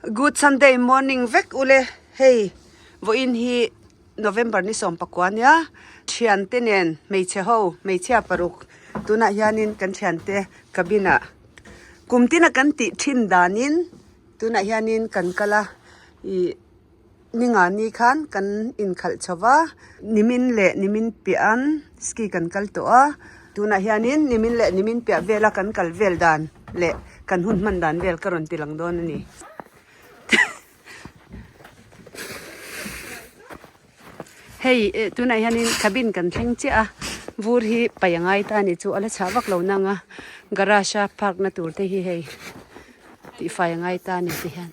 Good Sunday morning vek ule hei vawiin hi November ni 19 nia thiante nen hmeichhe ho hmeichhia paruk tunah hianin kan thiante cabin ah kum tina kan tih thin danin tunah hianin kan kal a ih ninga ni khan kan inkhalh chho va nimin leh nimin piah an ski kan kal tawh a tunah hianin nimin leh nimin piah vela kan kal vel dan leh kan hun hman dan vel ka rawn ti lang dawn a ni. Hei tunah hianin cabin kan thleng chiah a vur hi paih a ngai ta a ni chu a la chhah vak lo nang a garage a park na tur te hi hei tihfai a ngai ta a ni ti hian.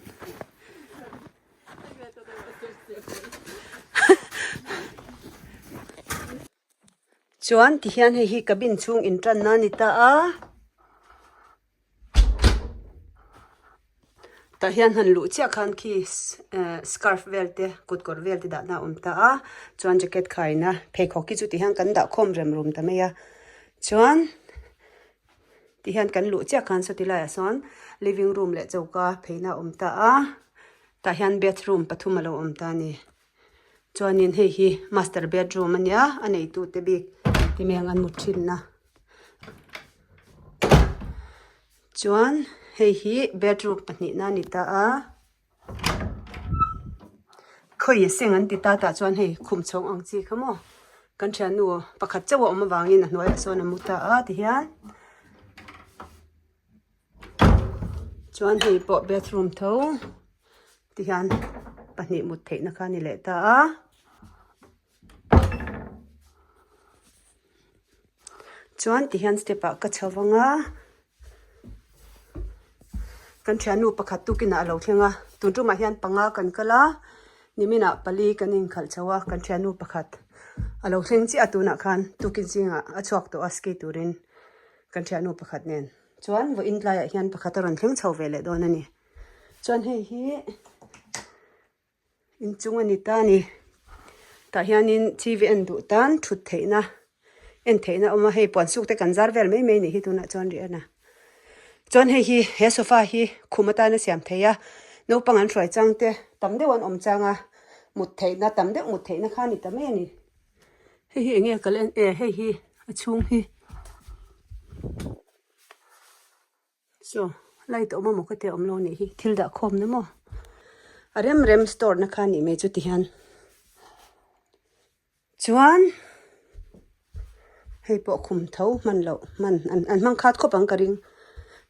Chuan tihian hei hi cabin chhung intanna a ni ta a tah hian han luh chiah khan khi eh scarf vel te kut kawr vel te dahna a awm ta a chuan jacket khaina pheikhawk hi chu tihian kan dah khawm rem rum ta mai a chuan. Ti hian kan luh chiah khan sawti laiah sawn living room leh choka pheina a awm ta a tah hian bathroom pathum a lo awm ta a ni chuanin hei hi master bedroom a nia a neitu te bik ti mai ang an mut thinna chuan hei hi bedroom pahnihna a ni ta a. Khawi a seng an ti ta tah chuan hei khum chhawng ang chi kha maw kan thiannu pakhat chauh a awm avangin a hnuaiah sawn a mu ta a tihian chuan hei pawh bathroom tho tihian pahnih mut theihna kha a ni leh ta a. Chuan tihian step ah ka chho vang a kan thiannu pakhat tukinah a lo thleng a tun tumah hian panga kan kal a niminah pali kan inkhalh chho a kan thiannu pakhat a lo thleng chiah a tunah khan tukin zingah a chhuak tawh a ski turin kan thiannu pakhat nen chuan vawiin tlaiah hian pakhat a rawn thleng chho ve leh dawn a ni chuan hei hi. Inchung a ni ta a ni tah hianin tv en duh tan thut theihna en theihna a awm a hei puan suk te kan zar vel mai mai a nih hi tunah chuan rih a na chuan hei hi he sofa hi khum atana siam thei a naupang an hruai chang te tam deuh an awm chang a mut theihna tam deuh mut theihna kha a ni ta mai a ni hei hi eng nge ka la en e hei hi a chhung hi. Saw light awm amaw ka tia awm lo anih hi thil dah khawm na maw a rem rem store na kha anih mai chu ti hian chuan hei pawh khum tho hman loh hman an an hmang khat khawp ang ka ring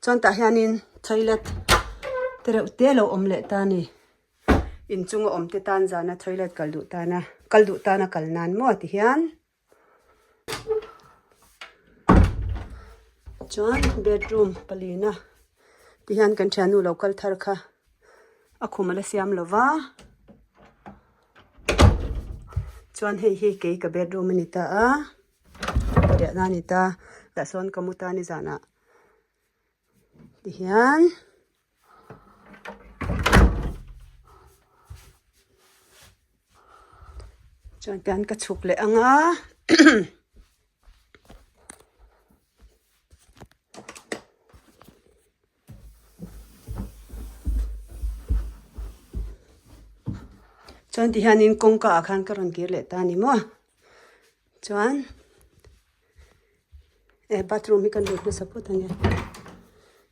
chuan tah hianin toilet te reuh te alo awm leh ta a ni inchunga awm te tan zana toilet kal duh tana kal duh tana kal nan maw ti hian. Chuan bedroom palina ti hian kan thiannu lo kal thar kha a khum a la siam lo va chuan hei hi kei ka bedroom a ni ta a riahna a ni ta tah sawn ka mu ta a ni zanah ti hian. Chuan tian ka chhuk leh ang a chuan ti hianin kawngka ah khan ka rawn kir leh ta a ni maw chuan. Eh bathroom hi kan lut nasa phawt ania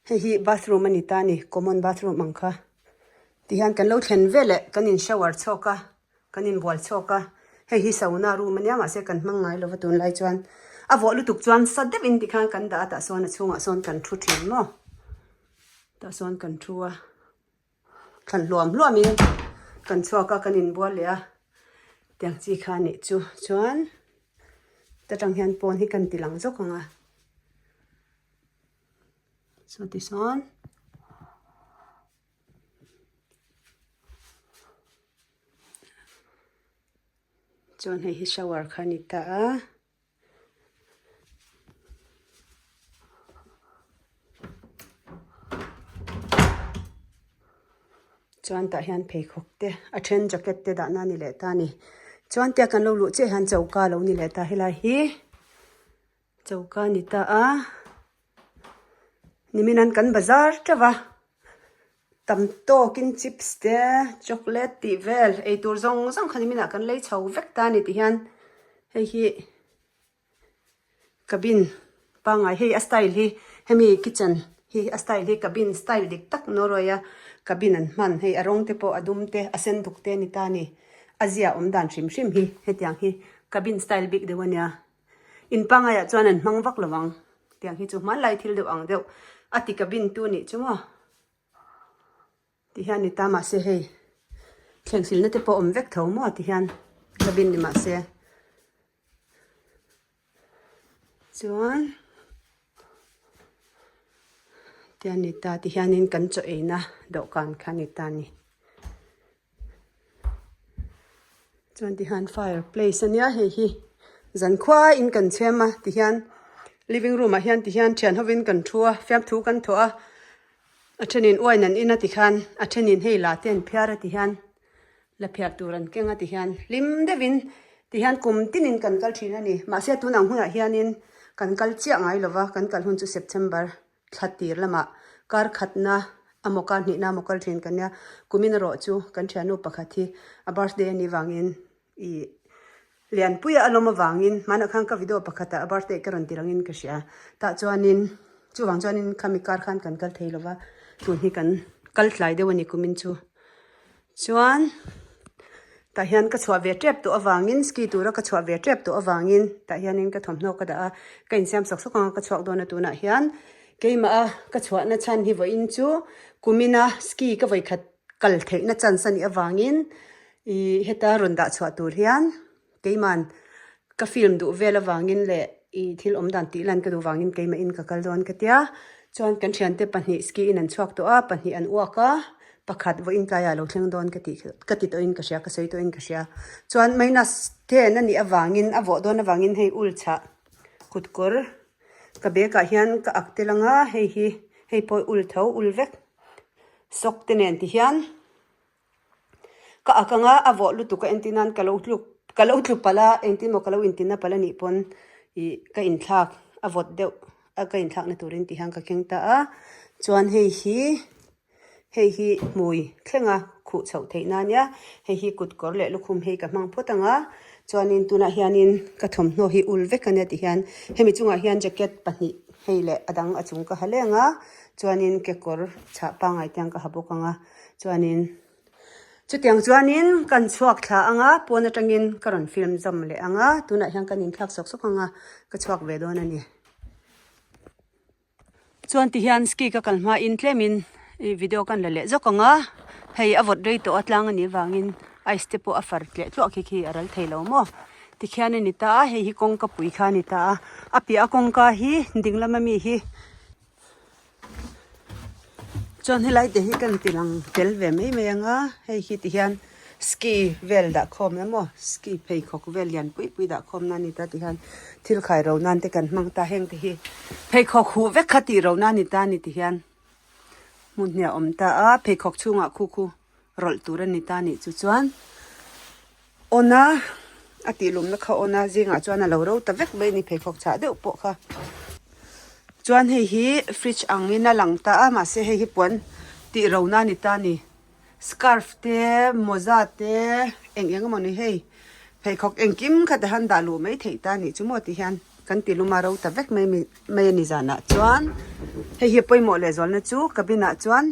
hei hi bathroom a ni ta a ni common bathroom ang kha tihian kan lo thlen veleh kan in shower chhawk a kan inbual chhawk a hei hi sauna room ania mahse kan hmang ngai lova tunlai chuan a vawh lutuk chuan sa deuhin tikhan kan dah a tah sawn a chhungah sawn kan thu thin maw tah sawn kan thu a. Thlan hluam hluamin kan chhuak a kan inbual leh a tiang chi kha a nih chu chuan ta tang hian pawn hi kan ti lang zawk ang a saw ti sawn chuan hei hi shower kha a ni ta a. Chuan tah hian pheikhawk te a then jacket te dahna a ni leh ta a ni chuan tia kan lo luh chiah hian choka a lo ni leh ta helai hi choka a ni ta a nimin an kan bazar teuh va. Tam tawkin chips te chocolate tih vel eitur zawng zawng kha niminah kan lei chho vek ta a ni tih hian hei hi cabin pangngai hei a style hi hemi kitchen hi a style hi cabin style dik tak Norway a cabin an hman hei a rawng te pawh a dum te a sen duk te a ni ta a ni a zia awm dan hrim hrim hi hetiang hi cabin style bik deuh a nia. In pangaiah chuan an hmang vak lo ang tiang hi chu hmanlai thil deuh ang deuh a ti cabin tu nih chu maw ti hian ni ta mahse hei thleng silna te pawh awm vek tho maw ti hian cabin ni mahse chuan tiang ni ta ti hianin kan chaw eina dawhkan kha ni ta a ni. Chuan tihian fire place ania hei hi zankhua in kan chhem a tihian living room ah hian tihian thian hovin kan thu a fiamthu kan thawh a a thenin uain an in a tikhan a thenin hei la te an phiar a tihian la phiar tur an keng a tihian hlim deuhin tihian kum tinin kan kal thin a ni mahse tun ang hunah hianin kan kal chiah ngai lova kan kal hun chu September Thla tir lamah kar khatna a maw kar hnihna a maw kal thin kan nia. Kumin erawh chu kan thiannu pakhat hi a birthday a nih vangin ih lianpuia a lawm avangin hmanah khan ka video pakhatah a birthday ka rawn ti rangin ka hria. Tah chuanin chuvang chuanin khami kar khan kan kal thei lova tun hi kan kal tlai deuh a ni kumin chu. Chuan tah hian ka chhuah ve tep tawh avangin ski tura ka chhuah ve tep tawh avangin tah hianin ka thawmhnaw ka dah a, ka insiam sawk sawk ang a ka chhuak dawn a tunah hian keimah a ka chhuahna chhan hi vawiin chu kumina ski ka vawikhat kal theihna chance a nih avangin ih heta rawn dah chhuah tur hian Keiman ka film duh vel avangin leh i thil awm dan tih lan ka duh vangin keimahin ka kal dawn ka tia. Chuan kan thiante pahnih ski in an chhuak tawh a, pahnih an uak a, pakhat vawiin tlaiah a lo thleng dawn ka tih ka ti tawhin ka hria, ka sawi tawhin ka hria. Chuan minus ten a nih avangin a vawh dawn avangin hei ul chhah kut kawr ka bag ah hian ka ak tel ang a, hei hi hei pawh ul tho ul vek sock te nen ti hian. Ka ak anga a vawh lutuk a entir nan ka lo tluk ka lo tlu palh a engtin maw ka lo intina palh a nih pawn ih ka inthlak a vawt deuh a ka inthlak na turin tih hian ka keng ta a chuan hei hi hei hi hmui thleng a khuh chhoh theih na ania hei hi kut kawr leh lukhum hei ka hmang phawt ang a chuanin tunah hianin ka thawmhnaw hi ul vek ania ti hian hemi chungah hian jacket pahnih hei leh a dang a chung ka ha leng a chuanin kekawr chhah pangngai te ang ka ha bawk ang a. Chuanin chutiang chuanin kan chhuak thla ang a, pawn atangin ka rawn film zawm leh ang a, tunah hian kan inthlak sawk sawk ang a, ka chhuak ve dawn a ni. Chuan tihian ski ka kal hmain tlemin ih video kan la leh zawk ang a, hei a vawt rei tawh a tlang a nih vangin ice te pawh a far tleh tluah khi khi a ral thei lo maw. Tikhian a ni ta a, hei hi kawngka pui kha a ni ta a, a piah a kawngka hi ding lama mi hi. Chuan helai te hi kan ti lang tel ve mai mai ang a, hei hi ti hian ski vel dah khawm na maw ski pheikhawk vel lian pui pui dah khawm na a ni ta ti hian thil khai ro nan te kan hmang ta heng te hi pheikhawk huh vek kha tih ro na a ni ta a ni ti hian hmun hi a awm ta a pheikhawk chhungah khu khu rawlh tur a ni ta a nih chu chuan on a a tih lumna kha on a zingah chuan a lo ro ta vek mai a ni pheikhawk chhah deuh pawh kha chuan hei hi fridge angin a lang ta a mahse hei hi puan tih ro na a ni ta a ni scarf te mawza te eng eng emaw ni hei pheikhawk engkim kha ti han dah luh mai theih ta a nih chu maw ti hian kan ti lum a ro ta vek mai mai a ni zanah chuan hei hi pawimawh leh zualna chu cabin ah chuan.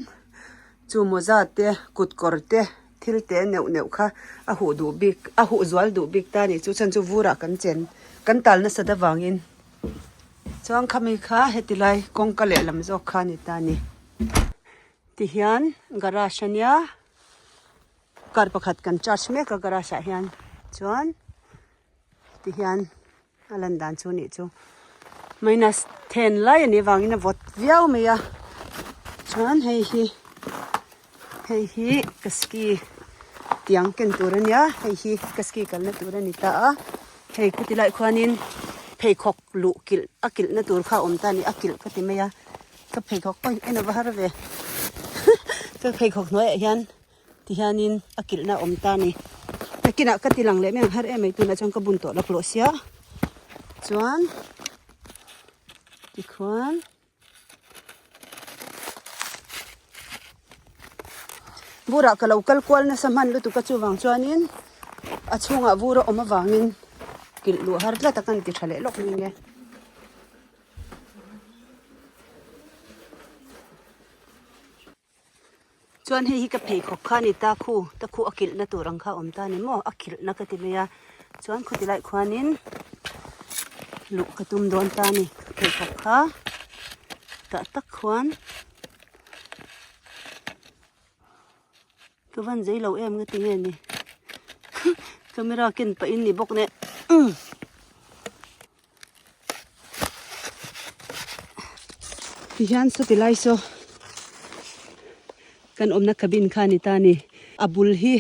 Chu mawza te, kut kawr te, thil te neuh neuh kha a huh duh bik, a huh zual duh bik ta a nih chu chhan chu vurah kan chen, kan tal nasat avangin chuan khami kha heti lai kawngka lehlam zawk kha a ni ta a ni. Tihian garage a nia, car pakhat kan charge mek a garage ah hian chuan tihian A lan dan chu nih chu minus then lai a nih avangin a vawt viau mai a chuan hei hi hei hi ka ski tiang ken tur a nia hei hi ka ski kalna tur a ni ta a hei khawti lai khuanin pheikhawk luh kilh a kilh na tur kha a awm ta a ni a kilh ka ti mai a ka pheikhawk awi en a va har ve ka pheikhawk hnuaiah hian. Tihianin a kilhna a awm ta a ni. Nakinah ka ti lang leh mai ang har em mai tunah chuan ka bun tawh laklawh sia. Chuan tikhuan. Vurah ka lo kal kual nasa hman lutuk a chuvang chuanin a chhungah vur a awm avangin kilh luh har tlat a kan ti tha leh lawk mai nge. Chuan hei hi ka pheikhawk kha a ni ta khu ta khu a kilhna tur ang kha a awm ta a ni maw a kilhna ka ti mai a chuan khuti laiah khuanin luh ka tum dawn ta a ni pheikhawk kha tah tak khuan ka van zei lo em nga ti nge ni camera ken pahin ni bawk nen umm. Tihian sawti lai saw kan awmna cabin kha a ni ta a ni. A bul hi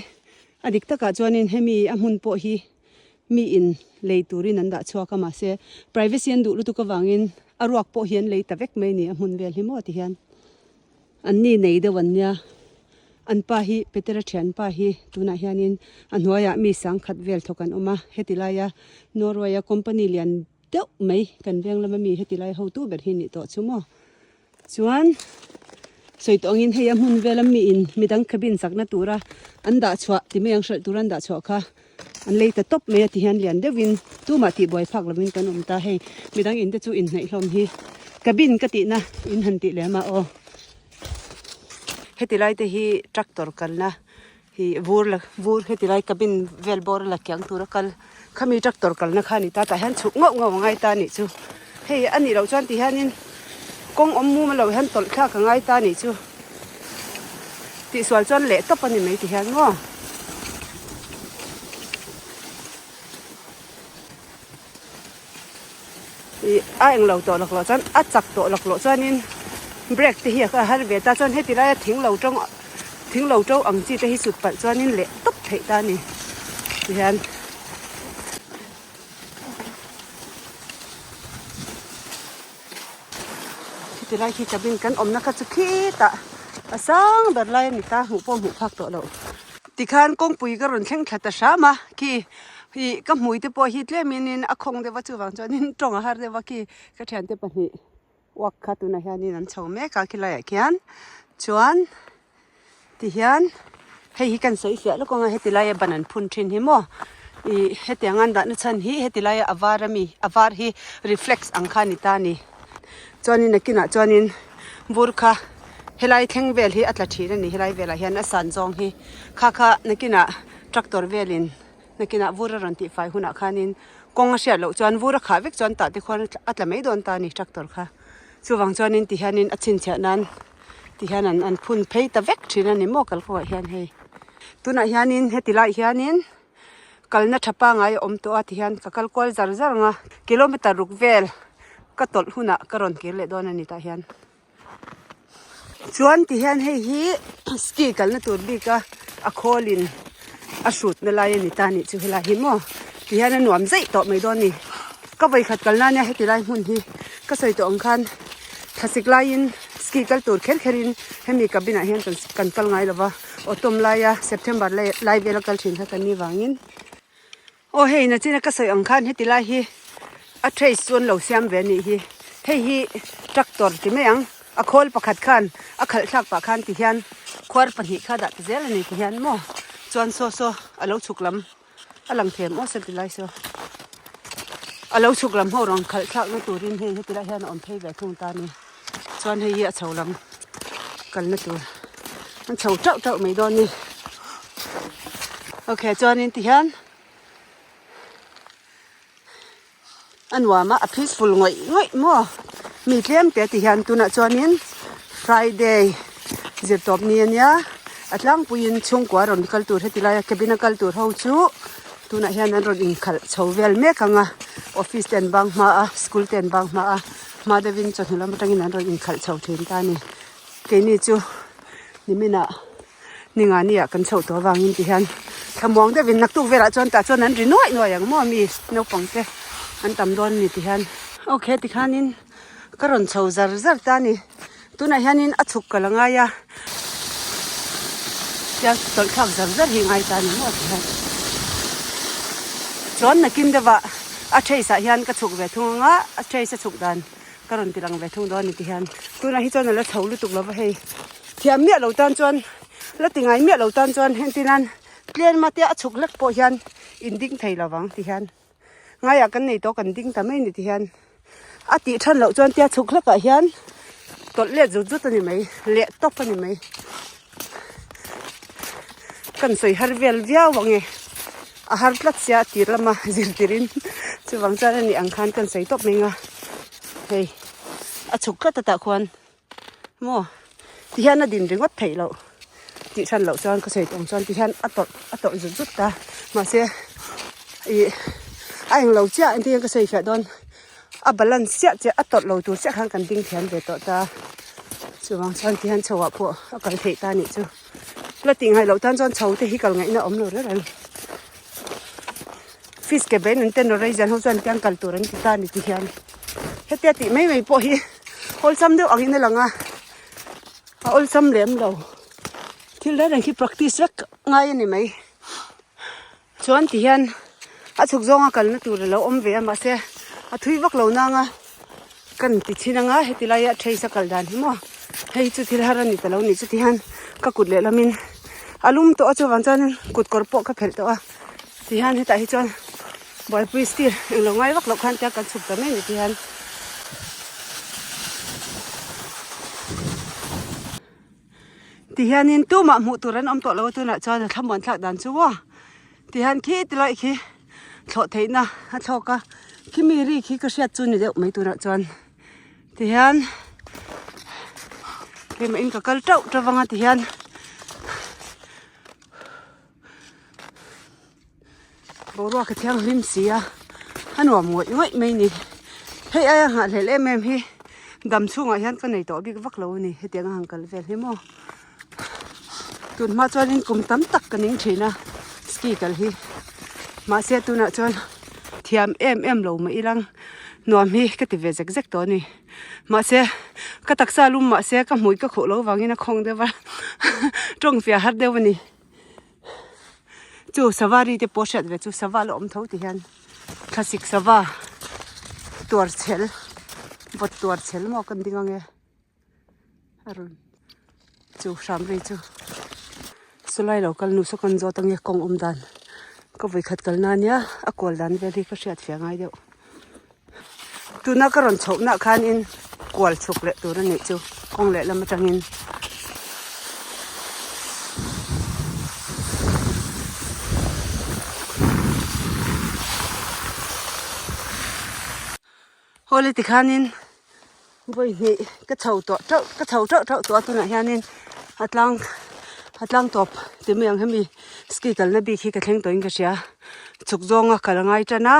a dik takah chuanin hemi a hmun pawh hi mi in lei turin an dah chhuak a mahse privacy an duh lutuk avangin a ruak pawh hi an lei ta vek mai a ni a hmun vel hi maw tihian. An ni nei deuh an nia. An pa hi Petera thianpa hi tunah hianin a hnuaiah mi sangkhat vel thawk an awm a, heti laia Norway-a company lian deuh mai kan veng lama mi heti lai hotu ber hi nih tawh chu maw. Chuan sawi tawh angin hei a hmun vela miin midang cabin sakna tura an dah chhuah ti mai ang hralh tura an dah chhuah kha an lei ta tawp mai a ti hian lian deuhin tumah tihbuai phak lovin kan awm ta hei midang in te chu inhnaih hlawm hi cabin ka tihna in han tih lem a aw heti lai te hi tractor kalna hi vur la vur heti lai cabin vel bawr a la kiang tura kal khami tractor kalna kha a ni ta tah hian chhuk ngauh ngauh a ngai ta a nih chu hei a nih loh chuan ti hianin kawng awm mum a lo hian tawlh thlak a ngai ta a nih chu. Tihsual chuan leh tawp a ni mai ti hian maw. Ih a englo tawh lak loh chuan a chak tawh lak loh chuanin brake te hi a har ve ta chuan heti laia thing lo tawng thing lo to ang chi te hi sut palh chuanin leh tawp theih ta a ni ti hian. Khiti lai khi cabin kan awmna kha chu khitah a sang ber lai a ni ta hmuh pawh hmuh phak tawh loh. Tikhan kawngpui ka rawn thleng thla ta hram a khi ih ka hmui te pawh hi tlem in in a khawng deuh a chuvang chuanin tawng a har deuh a khi ka thiante pahnih uak kha tunah hianin an chho mek a khilaiah khian chuan Tihian hei hi kan sawi fiah lawk ang a heti laia ban an phun thin hi maw ih hetiang an dahna chhan hi heti laia a var ami a var hi reflex ang kha a ni ta a ni chuanin nakinah chuanin vur kha helai thleng vel hi a tla thin a ni helai velah hian a san zawng hi kha kha nakinah tractor velin nakinah vur a rawn tihfai hunah khanin kawng a hriat loh chuan vur a khah vek chuan tah te khuan a tla mai dawn ta a ni tractor kha chuvang chuanin tihianin a chhinchhiah nan. Ti hian an an phun phei ta vek thin a ni maw kalkawngah hian hei. Tunah hianin heti laiah hianin kalna tha pangai a awm tawh a ti hian ka kal kual zar zar ang a kilometer ruk vel ka tawlh hunah ka rawn kir leh dawn a ni tah hian. Chuan ti hian hei hi ski kalna tur bik a a khawlin a hrutna lai a ni ta a nih chu helai hi maw ti hian a nuam zeih tawh mai dawn a ni. Ka vawikhat kalna nia heti lai hmun hi ka sawi tawh ang khan Thlasik laiin ski kal tur kher kherin hemi cabin ah hian kan kan kal ngai lova autumn laia September lai lai vela kal thin kha kan nih vangin aw hei nachina ka sawi ang khan heti lai hi a trace chu an lo siam ve a nih hi hei hi tractor ti mai ang a khawl pakhat khan a khalh thlak pah khan ti hian khuar pahnih kha dah ta zel a ni ti hian maw chuan saw saw a lo chhuk lam. A lang thei maw sel ti lai saw a lo chhuk lam ho rawn khalh thlak na turin hei heti lai hian a awm phei ve thung ta a ni chuan hei hi a chho lam kalna tur an chho teuh teuh mai dawn a ni okay chuanin tihian a nuam a a peaceful ngawih ngawih maw mi tlem te ti hian tunah chuanin friday zirtawp ni ania a tlangpuiin chhungkua rawn kal tur heti laia cabin a kal tur ho chu tunah hian an rawn inkhalh chho vel mek ang a office te an bang hma a school te an bang hma a hma deuhin chawhnu lam atangin an rawn inkhalh chho thin ta a ni keini chu niminah. Ningani ah kan chhoh tawh avangin ti hian thlamuang deuhin naktuk velah chuan tah chuan an ri nuaih nuaih ang maw mi naupang te an tam dawn a ni ti hian. Ok tikhanin ka rawn chho zar zar ta a ni tunah hianin a chhuk ka la ngai a tiang tawlh thlak zar zar hi ngai ta a ni maw ti hian chuan nakin deuhah a trace ah hian ka chhuk ve thung ang a a trace a chhuk dan ka rawn ti lang ve thung dawn a ni ti hian tunah hi chuan a la chho lutuk lo va hei. Thiam miah lo tan chuan La ti ngai miah lo tan chuan hentinan tlem a tia a chhuk hlek pawh hian in ding thei lo vang ti hian ngaiah kan nei tawh kan ding ta mai ni ti hian a tih than loh chuan tia chhuk hlekah hian tawlh let zut zut a ni mai leh tawp a ni mai kan sawi har vel viau ang e a har tlat sia a tir lama zirtirin chuvang chuan a nih ang khan kan sawi tawp mai ang a hei a chhuk tlat a tah khuan. Maw ti hian a din ringawt theih loh tih hran loh chuan ka sawi tawng chuan ti hian a tawrh a tawrh zut zut ta mahse ih a englo chiah engtin nge ka sawi fiah dawn a balance chiah chiah a tawrh lo tur chiah khan kan ding thiam ve tawh ta chuvang chuan ti hian chho ah pawh a kal theih ta nih chu la tih ngaih loh tan chuan chho te hi kal ngaihna a awm lo reng reng fish ke bein an ten rawh rei zan ho chuan tiang kal tur an ti ta ni ti hian hetia tih mai mai pawh hi. Awlsam deuh angin a lang a, a awlsam lem lo. Thil reng reng hi practice vek ngai a ni mai. Chuan ti hian a chhuk zawnga kalna tur a lo awm ve a mahse a thui vak lo nang a kan ti chhin anga heti laia trace a kal dan hi maw hei chu thil har a ni ta lo nih chu ti hian ka kut lehlamin a lum tawh a chuvang chuanin kut kawr pawh ka phelh tawh a ti hian hetah hi chuan. Buaipui steel englo ngai vak loh khan tia kan chhuk ta mai ni ti hian. Ti hianin tumah hmuh tur an awm tawh lo a tunah chuan a thlamuan thlak dan chu maw ti hian khi ti lawih khi thlawh theihna a thlawk a khimi ri khi ka hriat chu ni deuh mai tunah chuan ti hian keimah in ka kal teuh teuh vang a ti hian. Boruak a thianghlim si a, a nuam ngawih ngawih mai ni. Hei aia nghahhlelh em em hi dam chhungah hian ka nei tawh bik vak lo a ni hetiang a han kal vel hi maw. Tun hma chuanin kum tam tak ka ning thin a ski kal hi mahse tunah chuan thiam em em lo mah ilang nuam hi ka ti ve zek zek tawh a ni. Mahse ka taksa lum mahse ka hmui ka khuh lo vangin a khawng deuh a tawng fiah har deuh a ni. Chu sava ri te pawh hriat ve chu sava la awm tho ti hian thlasik sava tuar chhel vawt tuar chhel maw kan ding ang e a rawn chu hram ri chu chulai lo kal nu saw kan zawt ange kawng awm dan ka vawikhat kal na ania a kual dan vel hi ka hriat fiah ngai deuh tuna ka rawn chhoh nah khanin kual chhuk leh tur a nih chu kawng lehlam atangin. Hawle tikhanin vawi hnih ka chho tawh teuh ka chho teuh teuh tawh a tunah hianin a tlang a tlang tawp ti mai ang hemi ski kalna bik hi ka thleng tawhin ka hria chhuk zawnga kal a ngai tan a.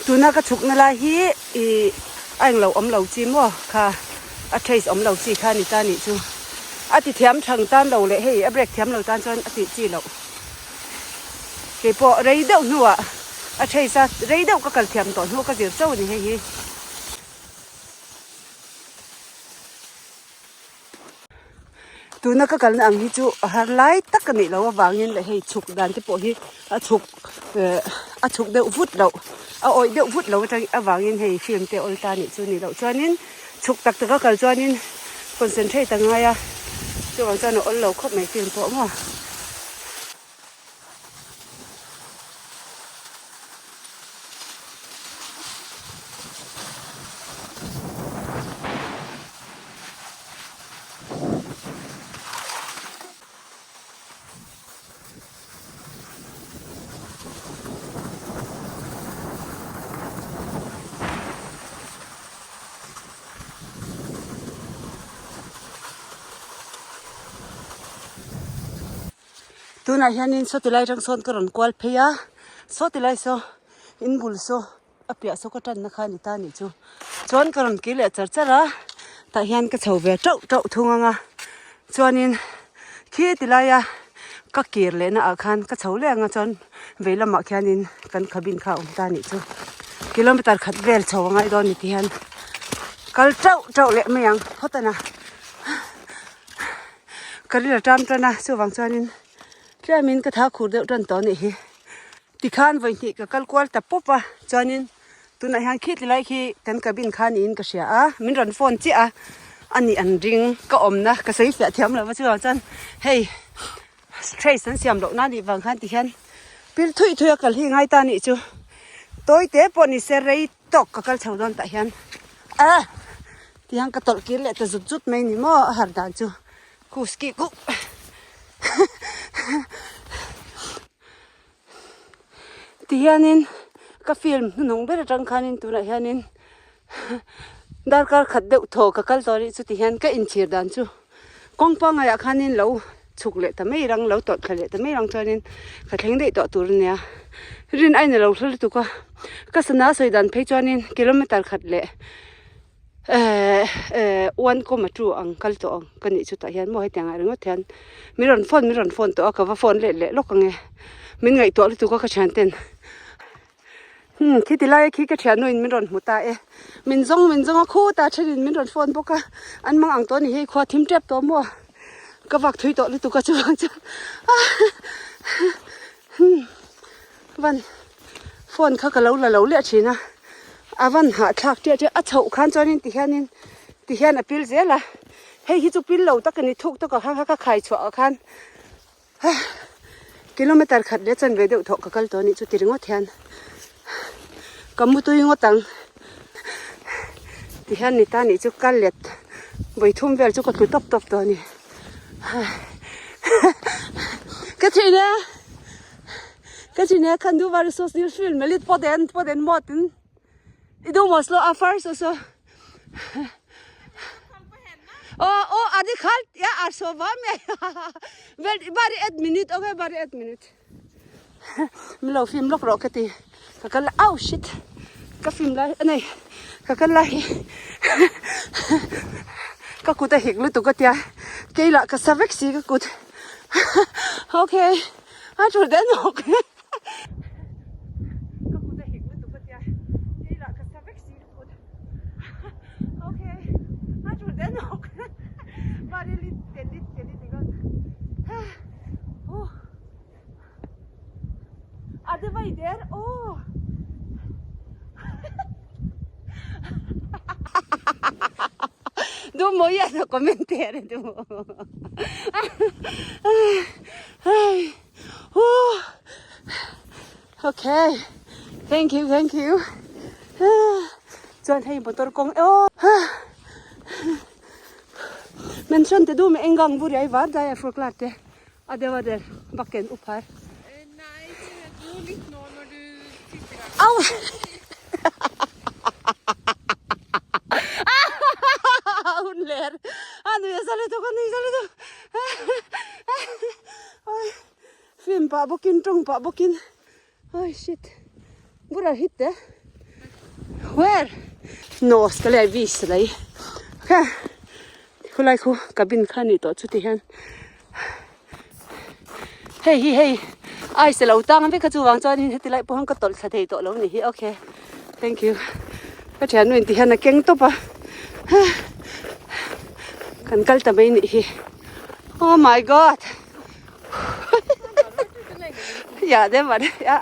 Tuna ka chhukna lai hi ih a englo awm lo chi maw kha a trace awm lo chi kha a ni ta nih chu a ti thiam thang tan lo leh hei a break thiam lo tan chuan a tih chi loh keipawh rei deuh hnuah a trace a rei deuh ka kal thiam tawh hnu ka zir chauh a ni hei hi. Tuna ka kalna ang hi chu a har lai tak a nih loh avangin leh hei chhuk dan te pawh hi a chhuk eh a chhuk deuh vut loh a awih deuh vut loh atang avangin hei film te awl ta nih chu nih loh chuanin chhuk tak taka kal chuanin concentrate a ngai a chuvang chuan a awl lo khawp mai film pawh maw. Tunah hianin sawti lai atang sawn ka rawn kual phei a. Saw ti lai saw in bul saw a piah saw ka tanna kha a ni ta a nih chu. Chuan ka rawn kir leh char char a, tah hian ka chho ve tauh tauh thung ang a. Chuanin khi ti laia ka kir lehna ah khan ka chho leh ang a chuan vei lamah khianin kan cabin kha a awm ta a nih chu. Kilometer khat vel chho a ngai dawn ni ti hian kal tauh tauh leh mai ang phawt a na. Ka ril a ṭam tan a chuvang chuanin tlemin ka tha khur deuh tan tawh a nih hi. Tikhan vawi hnih ka kal kual ta pawp a chuanin tunah hian khi ti lai khi kan cabin kha niin ka hria a min rawn phone chiah a a nih an ring ka awmna ka sawi fiah thiam lo va chuvang chuan hei trace an siam loh na nih vang khan tihian pil thui thui a kal hi ngai ta a nih chu tawi te pawh ni se rei tawk ka kal chho dawn tah hian a tihian ka tawlh kir leh ta zut zut mai ni maw a har dan chu kuski kuk. Tihianin ka film hnuhnung ber atang khanin tunah hianin darkar khat deuh thaw ka kal tawh rih chu tihian ka inchhir dan chu kawng pangaiah khanin lo chhuk leh ta mai rang lo tawlh thla leh ta mai rang chuanin ka thleng daih tawh tur ania rin aina lo hla lutuk a ka sana sawi dan phei chuanin kilometer khat leh Ehh ehh one comma two ang kal tawh ang ka nih chutah hian maw hetiang ah ringawt hian min rawn phone min rawn phone tawh a ka va phone leh leh lawk ang e min ngaihtuah lutuk a ka thian ten hmm khiti lai khi ka thiannu in min rawn hmu ta e min zawng min zawng a khutah thenin min rawn phone bawk a an mang ang tawh a ni hei khua thim tep tawh maw ka vak thui tawh lutuk a chuvang chuan hmm van phone kha ka lo la lo leh thin a a van hahthlak tiah tiah a chhoh khan chuanin tihianin tihian a pil zel a hei hi chu pil lo tak a ni thuk tawk ah khan ka khai chhuah ah khan kilometer khat leh chanve deuh thawh ka kal tawh a nih chu ti ringawt hian ka mutui ngawt ang tihian ni ta nih chu ka let vawi thum vel chu ka tlu tawp tawp tawh a ni ka thin e. Katrine, kan du være så snill filme litt på den, på den måten? Du må slå av først, og så Å, å, er det kaldt? Jeg er så varm, jeg. Vel, bare ett minutt. Ok, bare ett minutt. Min lo film lawk rawh ka ti. Ka kal au shit. Ka film lai a nei. Ka kal lai hi. Ka kut a hik lutuk a tia. Keilah ka sa vek si ka kut. Ok. A tul den awk Ka kut a hik lutuk a tia kei lah ka sa vek si ka kut Ok a tul den awk Bare lit te lit te lit ringawt A de vai der aw. Du må gjerne kommentere du. Ok, thank you, thank you. Chuan hei motor kawng aw. Men skjønte du med en gang hvor jeg var da jeg forklarte at det var der bakken opp her? Nei, ikke helt. Jo, litt nå når du siste gang. Au! Hun ler. A nui a za lutuk, a nui za lutuk. Film pah bawkin, tawng pah bawkin. Oh shit. Hvor er hytte? Where? Nå skal jeg vise deg. Ok. Khulai khu cabin kha ni tawh chu ti hian. Hei hi hei ice a lo tang vek a chuvang chuanin heti lai pawh hian ka tawlh thla thei tawh lo ni hi. Ok. Thank you. Ka thiannu in ti hian a keng tawp a. Kan kal ta mai nih hi. Oh my god. Ja, det var det. Ja.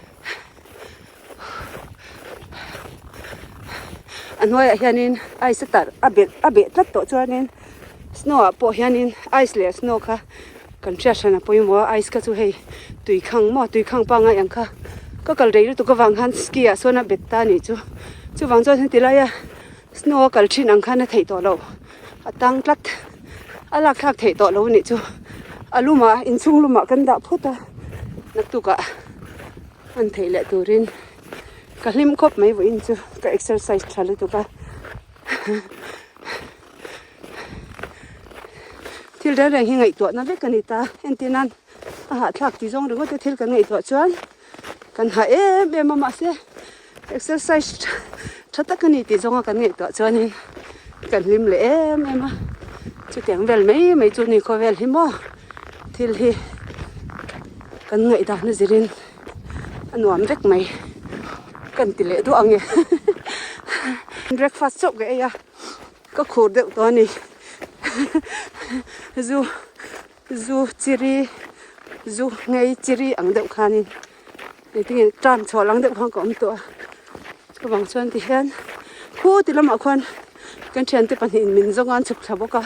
A hnuaiah hianin ice a tarh a belh a beh tlat tawh chuanin snow ah pawh hianin ice leh snow kha kan hriat hran a pawimawh a ice kha chu hei tui khang maw tui khang pangngai ang kha ka kal rei lutuk avang khan ski ah sawn a bet ta a nih chu chuvang chuan heti laia snow a kal thin ang khan a theih tawh loh a tang tlat a lak thlak theih tawh lo anih chu a lumah inchhung lumah kan dah phawt a naktukah an theih leh turin ka hlim khawp mai vawiin chu ka exercise tha lutuk a thil reng reng hi ngaihtuahna vek a ni ta entir nan a hahthlak tih zawng ringawt te thil kan ngaihtuah chuan. Kan hah em em a mahse exercise tha tak a ni tih zawnga kan ngaihtuah chuanin kan hlim leh em em a chutiang vel mai mai chu ni khawvel hi maw thil hi kan ngaihdan a zirin a nuam vek mai kan ti leh duah ang e breakfast chauh ka ei a ka khur deuh tawh a ni zu Zu chiri zu ngei chiri ang deuh khanin engtin nge term chhuah lang deuh khan ka awm tawh a chuvang chuan tihian khu ti lamah khuan kan thiante pahnihin min zawng a an chhuk thla bawk a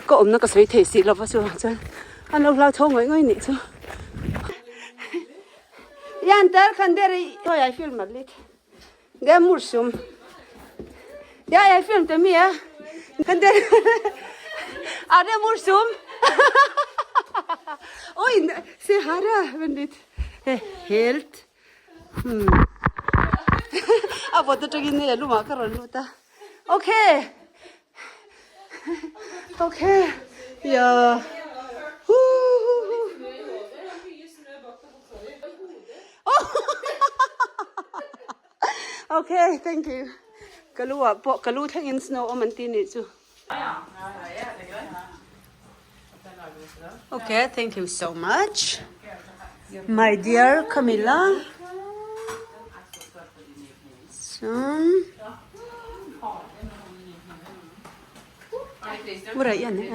ka awmna ka sawi thei si lova chuvang chuan an lo hlau tho ngawih ngawih nih chu. Yan tar khan der i hawi ai film a lit der mursum ya ai film te mi a kan der a der mursum oi se hara vendit he helt a vawt atangin hei a lumah ka rawn lut a okay okay ya Okay, thank you. Ka lu ah pawh ka lu thlengin snow awm an ti nih chu. Okay, thank you so much. My dear Camilla. Chuan Hvor er Jenny?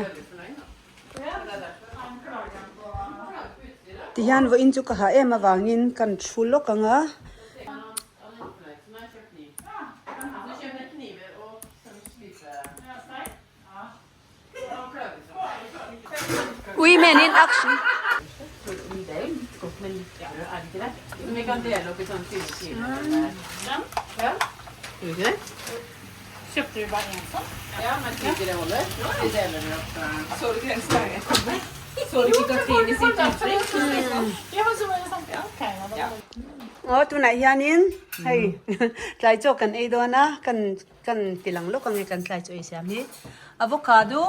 Tihian vawiin chu ka ha em avangin kan thu lawk ang a. Women in action. Aw tunah hianin hei tlai chaw kan ei dawn a kan kan ti lang lawk ang e kan tlai chaw ei siam hi avocado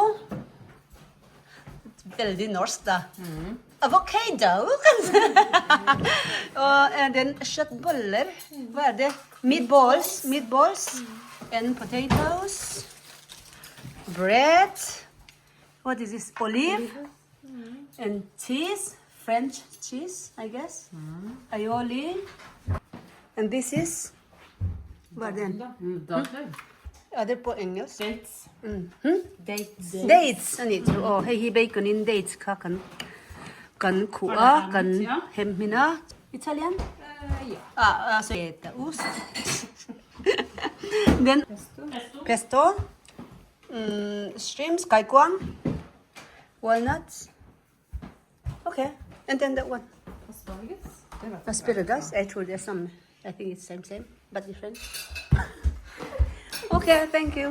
veldi norsk ta avocado kan aw and then köttbullar vad är det meatballs meatballs and potatoes bread what is this olive and cheese french cheese I guess aioli and this is what then other pawh eng nge Dates. Dates. Dates a nih chu aw hei hi bacon in dates kha kan kan khuh a kan hem hmin a Italian ah ah sorry us then pesto umm shrimps kaikuang walnuts okay and then that one Asparagus. Asparagus I tror det er samme I think it's same same but different okay thank you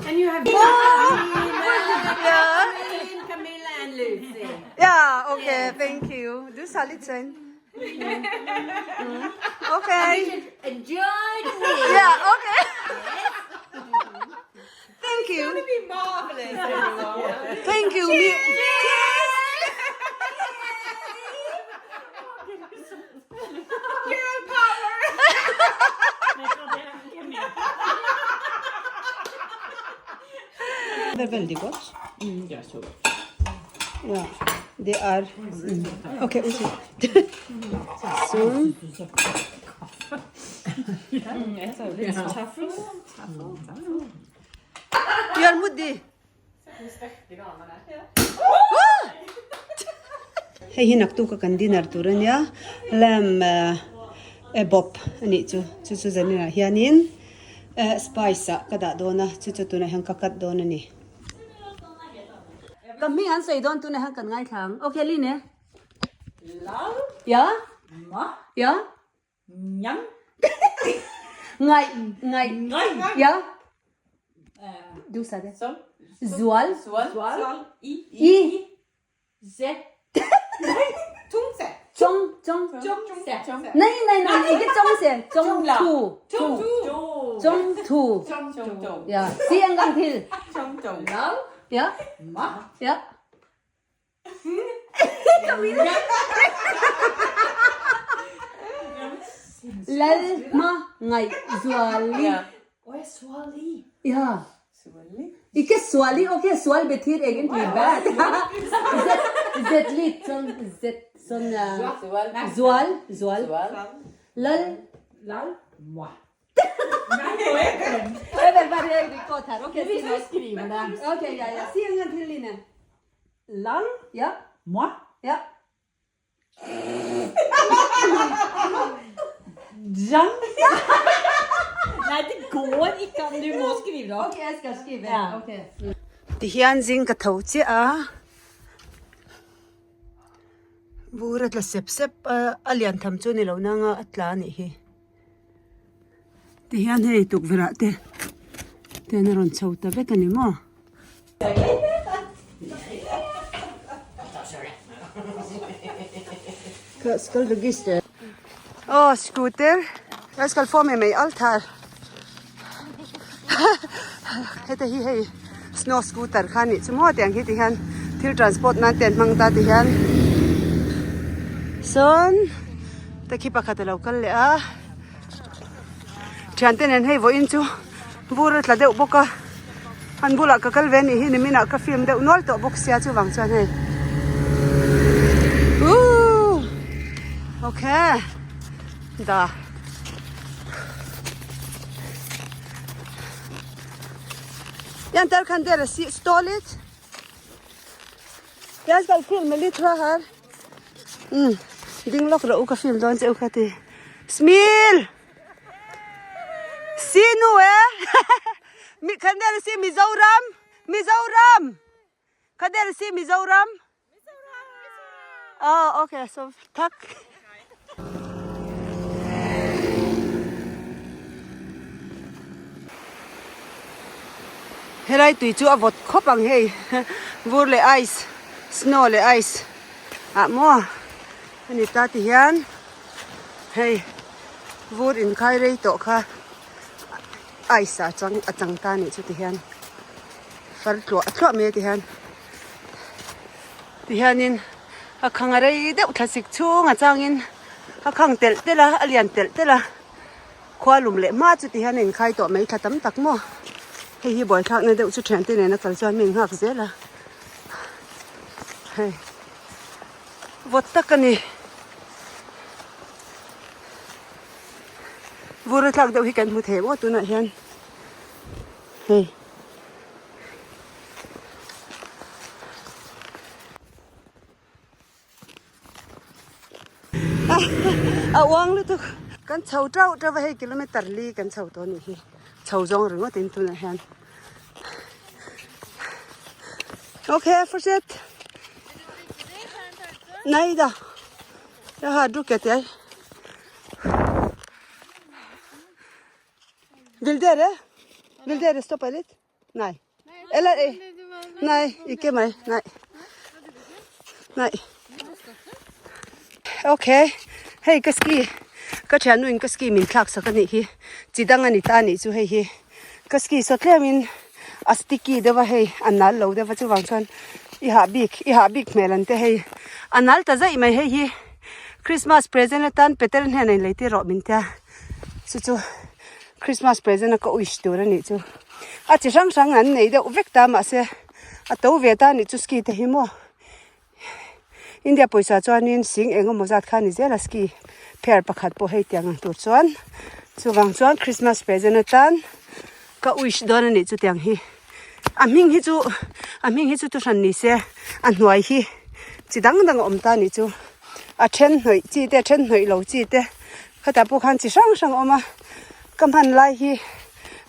And you have Yeah. Camilla and Lucy. Yeah, okay, thank you. Du sa litt sen. Mm. Okay. Enjoy the meal. Yeah, okay. Thank you. Be marvelous, everyone. Thank you. Me- Girl power. Det er veldig godt. Det er så godt. Ja, det er Ok, unnskyld. Sånn. Gjør modig. Hei hi naktuk a kan dinner tur a nia lamb eh bawp a nih chu chu chu zaninah hianin eh spice ah ka dah dawn a chu chu tunah hian ka cut dawn a ni. Ka hming an sawi dawn tunah hian kan ngaithla ang okay Line ya ya Ngai ngai ya du sa de zual I. I Z. Tung se. Chong chong Chung. Se. Nei nei nei ikke chong se chong thu thu chong thu Chung. Chung. ya si en gang til Chung. Chung. ya ya Lal hma ngaih zuali. Ja. Ikke suali ok sual betyr egentlig bad. Z Z litt sånn Z sånn Zual zual Lal Lal moi. Jeg vil bare record her. Ok, si Du nå. skriver det. Ok, ja, ja. Si en gang til, Line. Lal Ja. moi. Ja. Jang. Nei, det går ikke an. Du må skrive det opp. Ok, jeg skal skrive. Ja. Ok. Tihian zing ka tho chiah a, bur a tla sep sep a, a lian tham chu ni lo nanga a tla a nih hi. Tihian hei tukverh ah te ten a rawn chho ta vek a ni maw. Aw scooter jeg skal få med meg alt her heta hi hei snow scooter kha anih chu maw tiang hi ti hian thil transport nan te an hmang ta ti hian sawn te khi pakhat alo kal leh a thiante nen hei vawiin chu bur a tla deuh bawk a an bulah ka kal ve anih hi nimin ah ka film deuh nual tawh bawk sia chuvang chuan hei uuh okay dah Jenter kan dere stå litt. Jeg skal filme litt fra her. Ding lawk rawh u ka film dawn che u kha ti. Smil! Si nu e! Mi kan dere si Mizoram! Mizoram! Kan dere si Mizoram? Oh, okay, so tak. Helai tui chu a vawt khawp ang hei vur leh ice snow leh ice ah maw ani ta ti hian hei vur inkhai rei tawh kha ice ah chang a chang ta anih chu ti hian far tluah tluah mai a ti hian. Tihianin a khang a rei deuh thla sik chhung a changin a khang telh telh a a lian telh telh a khua lum leh hma chu tihian a inkhai tawh mai thla tam tak maw hei hi buaithlakna deuh chu thiante nena kal chuan mi innghak zel a hei vawt tak a ni vur a thlak deuh hi kan hmu thei maw tunah hian hei. A uang lutuk kan chho tauh tauh a hei kilometer li kan chho tawh a nih hi chho zawng ringawt in tunah hian okay forset nei da jeg har drukket jeg Vil dere? Vil dere stoppe litt? Nei. Eller eh, Nei, ikke meg. Nei. Nei. Ok, hei ka ski ka thiannu in ka ski min thlak sak anih hi chi dang ani ta anih chu hei hi ka ski saw tlem in a sticky deuh a hei a nal lo deuh a chuvang chuan i hah bik i hah bik hmel an te hei a nal ta zaih mai hei hi Christmas present atan Peter hnenah in lei tir rawh min tia. Chu chu Christmas present a ka wish tur a nih chu. A chi hrang hrang an nei deuh vek ta mahse a to ve ta a nih chu ski te hi maw. India pawisa chuanin sing eng emaw zat kha a ni zel a ski pair pakhat pawh hei tiang ang tur chuan chuvang chuan Christmas present atan ka wish dawn a nih chu tiang hi. A hming hi chu a hming hi chu thu hran ni se a hnuai hi chi dang dang a awm ta a nih chu. A then hnawih chi te a then hnawih lo chi te. Khatah pawh khan chi hrang hrang a awm a, ka hman lai hi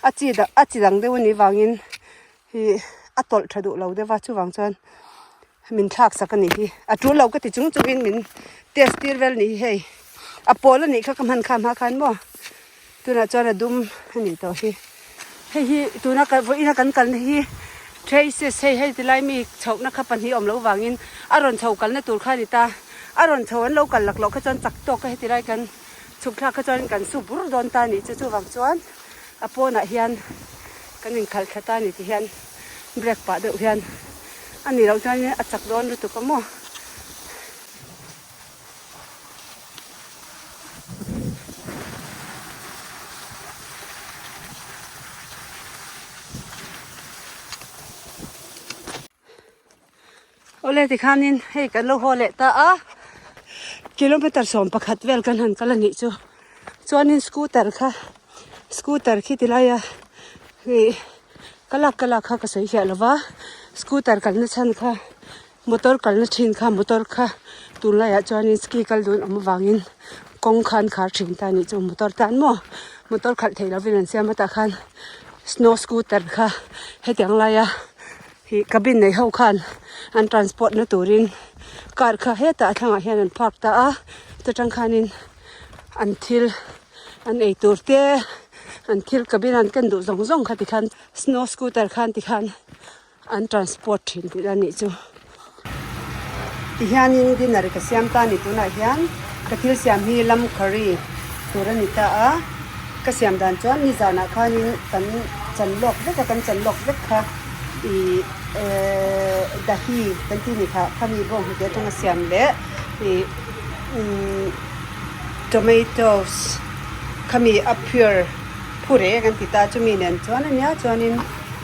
a chi dang a chi dang deuh a nih vangin ih a tawlh tha duh lo deuh a chuvang chuan min thlak sak a nih hi a tul lo ka ti chung chungin min test tir vel a nih hi hei a pawl a nih kha ka hman kha hma khan maw tunah chuan a dum a nih tawh hi hei hi tuna ka vawiin a kan kalna hi traces hei hei tilai mi chhohna kha pahnih awm loh vangin a rawn chho kalna tur kha a ni ta. A rawn chho an lo kal laklawh kha chuan chak tawk a heti lai kan chhuk thlak kha chuan kan su bur dawn ta a nih chu chuvang chuan a pawnah hian kan inkhalh thla ta a ni ti hian break pah deuh hian a nih loh chuan a chak dawn lutuk a maw. Awle tikhanin hei kan lo haw leh ta a, kilometer 11 vel kan han kal a nih chu. Chuanin scooter kha scooter khi ti laia ih ka lak ka lak kha ka sawi fiah lo va, scooter kalna chhan kha motor kalna thin kha motor kha tunlaiah chuanin ski kal dun awm avangin kawng kha an khar thin ta a nih chu motor tan maw motor khalh theih lovin an siam a tah khan snow scooter kha hetiang laia Ih cabin nei ho khan an transport na turin car kha hetah a thlangah hian an park ta a ta tang khanin an thil an ei tur te an thil cabin an ken duh zawng zawng kha tikhan snow scooter khan tikhan an transport thin tih a nih chu. Tihianin dinner ka siam ta a ni tunah hian ka thil siam hi lamb curry tur a ni ta a ka siam dan chuan nizanah khanin kan chan lawk vek a kan chan lawk vek kha ih ehh dahi kan tih ni kha khami bawng hnute atanga siam leh ih umm tomatoes khami a pure pure kan ti ta chumi nen chuan a nia chuanin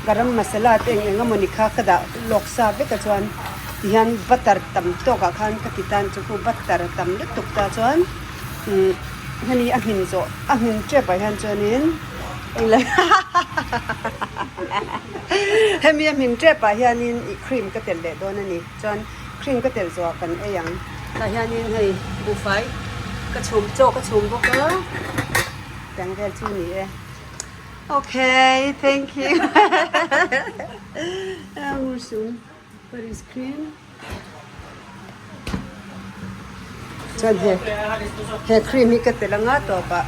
garam masala te eng eng emawni kha ka dah lawk sa vek a chuan tihian butter tam tawkah khan ka ti tan chu khu butter a tam lutuk ta chuan umm hemi a hmin zawh a hmin tep ah hian chuanin englo hemi a hmin tep ah hianin ih cream ka telh leh dawn a ni chuan cream ka telh zawh ah kan ei ang tah hianin hei buhfai ka chhum chaw ka chhum bawk a tiang vel chu a ni e. Okay, thank you. Morsom for his cream. Chuan he he cream hi ka tel anga tawpah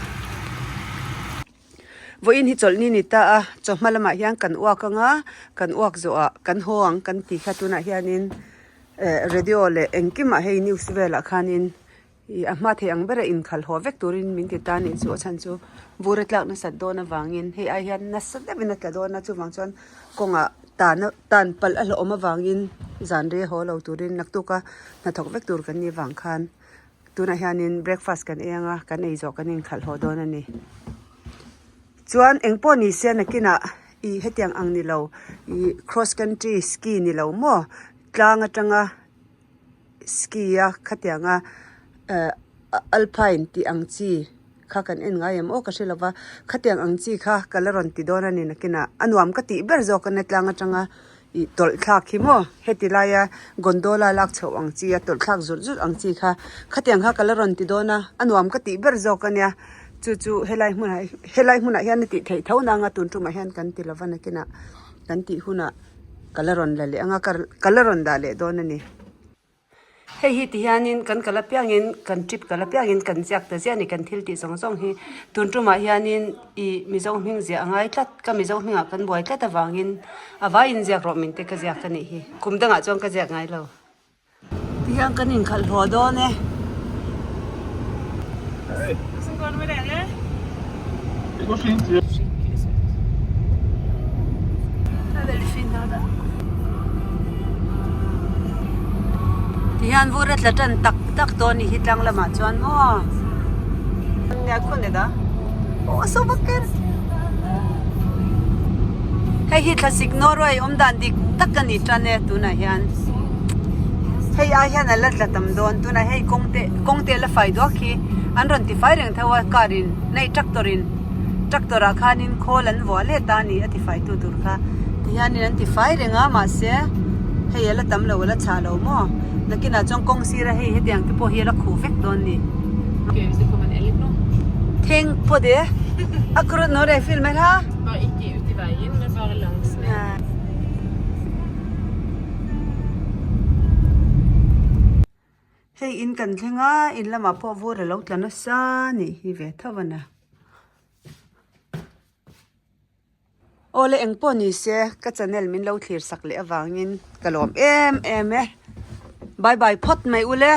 vawiin hi chawlhni ni ta a chawhma lamah hian kan uak anga kan uak zawhah kan haw ang kan tih kha tunah hianin eh radio leh engkimah hei news velah khanin Ih a hma thei ang bera inkhalh haw vek turin min ti ta a nih chu a chhan chu vur a tlak nasat dawn avangin hei ai hian nasa deuhin a tla dawn a chuvang chuan kawngah tan tan palh a hlauhawm avangin zan rei haw lo turin naktuk a hnathawk vek tur kan nih vang khan tunah hianin breakfast kan ei anga kan ei zawh kan inkhalh haw dawn a ni. Chuan engpawh ni se nakinah ih hetiang ang ni lo ih cross country ski ni lo maw tlang atanga ski a khatianga eh alpine tih ang chi kha kan en ngai em aw ka hre lova khatiang ang chi kha ka la rawn ti dawn a ni nakinah a nuam ka tih ber zawk a nia tlang atanga ih tawlh thlak hi maw heti laia gondola lak chhoh ang chi a tawlh thlak zut zut ang chi kha khatiang kha ka la rawn ti dawn a a nuam ka tih ber zawk a nia chu chu helai hmunah helai hmunah hian a tih theih tho nang a tun tumah hian kan ti lova nakinah kan tih hunah. Ka la rawn la leh ang a, ka la rawn dah leh dawn a ni. Hei hi ti hianin kan kal apiangin kan trip kal apiangin kan ziak ta ziah a ni kan thil tih zawng zawng hi. Tun tumah hianin ih Mizo hming ziah a ngai tlat, ka Mizo hmingah kan buai tlat avangin a vaiin ziak rawh min te ka ziak a nih hi. Kum dangah chuan ka ziak ngai lo. Tihian kan inkhalh hlawh dawn e. Tihian vur a tla tan tak tak dawn a nih hi tlang lamah chuan maw. Hei hi thlasik Norway awm dan dik tak a ni tan e tunah hian hei ai hian a la tla tam dawn tunah hei kawng te kawng te la fai duak hi an rawn ti fai reng tho a car in nei tractor in tractor ah khanin khawl an vuah let a ni a ti fai tu tur kha tihianin an ti fai reng a mahse hei a la tam lo a la chhah lo maw nakinah chuan kawng sira hei hetiang te pawh hi a la khuh vek dawn a ni. Teng på det. Akkurat når jeg filmer her. Bare ikke ut i veien, men bare langs med. Hei in kan thleng a, in lamah pawh vur a lo tla nasa nih hi ve tho a na. Awle eng pawh ni se ka channel min lo thlir sak leh avangin ka lawm em em e. Bye bye phawt mai ule.